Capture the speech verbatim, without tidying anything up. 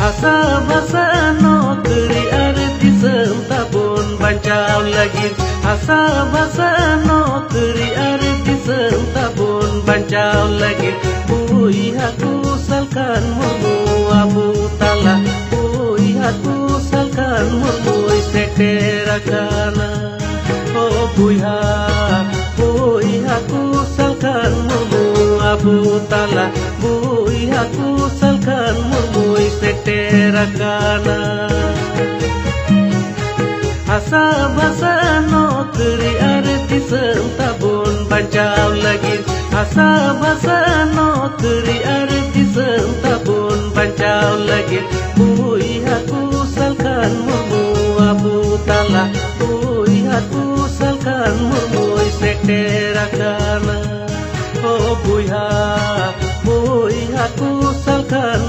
ᱦᱟᱥᱟ ᱵᱷᱟᱥᱟ ᱱᱚᱠᱨᱤ ᱟᱨ ᱫᱤᱥᱚᱢ ᱛᱟᱵᱚᱱ ᱵᱟᱧᱪᱟᱣ ᱞᱟᱹᱜᱤᱫ, ᱦᱟᱥᱟ ᱵᱷᱟᱥᱟ ᱱᱚᱠᱨᱤ ᱟᱨ ᱫᱤᱥᱚᱢ ᱛᱟᱵᱚᱱ ᱵᱟᱧᱪᱟᱣ ᱞᱟᱹᱜᱤᱫ, ᱵᱚᱭᱦᱟ ᱠᱚ ᱥᱟᱞᱠᱷᱟᱱ ᱢᱩᱨᱢᱩ ᱟᱵᱚ ᱛᱟᱞᱟ, ᱵᱚᱭᱦᱟ ᱠᱚ ᱥᱟᱞᱠᱷᱟᱱ ᱢᱩᱨᱢᱩᱭ ᱥᱮᱴᱮᱨ ᱟᱠᱟᱱᱟ᱾ ᱚ ᱵᱚᱭᱦᱟ, ᱵᱚᱭᱦᱟ ᱠᱚ ᱥᱟᱞᱠᱷᱟᱱ ᱢᱩᱨᱢᱩ ᱟᱵᱚ ᱛᱟᱞᱟ, ᱵᱚᱭᱦᱟ ᱠᱚ ᱥᱟᱞᱠᱷᱟᱱ ᱢᱩᱨᱢᱩᱭ ᱥᱮᱴᱮᱨ ᱟᱠᱟᱱᱟ᱾ ᱦᱟᱥᱟ ᱵᱷᱟᱥᱟ ᱱᱚᱠᱨᱤ ᱟᱨ ᱫᱤᱥᱚᱢ ᱛᱟᱵᱚᱱ ᱵᱟᱧᱪᱟᱣ ᱞᱟᱹᱜᱤᱫ, ᱦᱟᱥᱟ ᱵᱷᱟᱥᱟ ᱱᱚᱠᱨᱤ ᱟᱨ ᱫᱤᱥᱚᱢ ᱛᱟᱵᱚᱱ ᱵᱟᱧᱪᱟᱣ ᱞᱟᱹᱜᱤᱫ, ᱵᱚᱭᱦᱟ ᱠᱚ ᱥᱟᱞᱠᱷᱟᱱ ᱢᱩᱨᱢᱩ ᱟᱵᱚ ᱛᱟᱞᱟ, ᱵᱚᱭᱦᱟ ᱠᱚ ᱥᱟᱞᱠᱷᱟᱱ ᱢᱩᱨᱢᱩᱭ ᱥᱮᱴᱮᱨ ᱟᱠᱟᱱᱟ᱾ ᱚ ᱵᱚᱭᱦᱟ, ᱵᱚᱭᱦᱟ ᱠᱚ ᱥᱟᱞᱠᱷᱟᱱ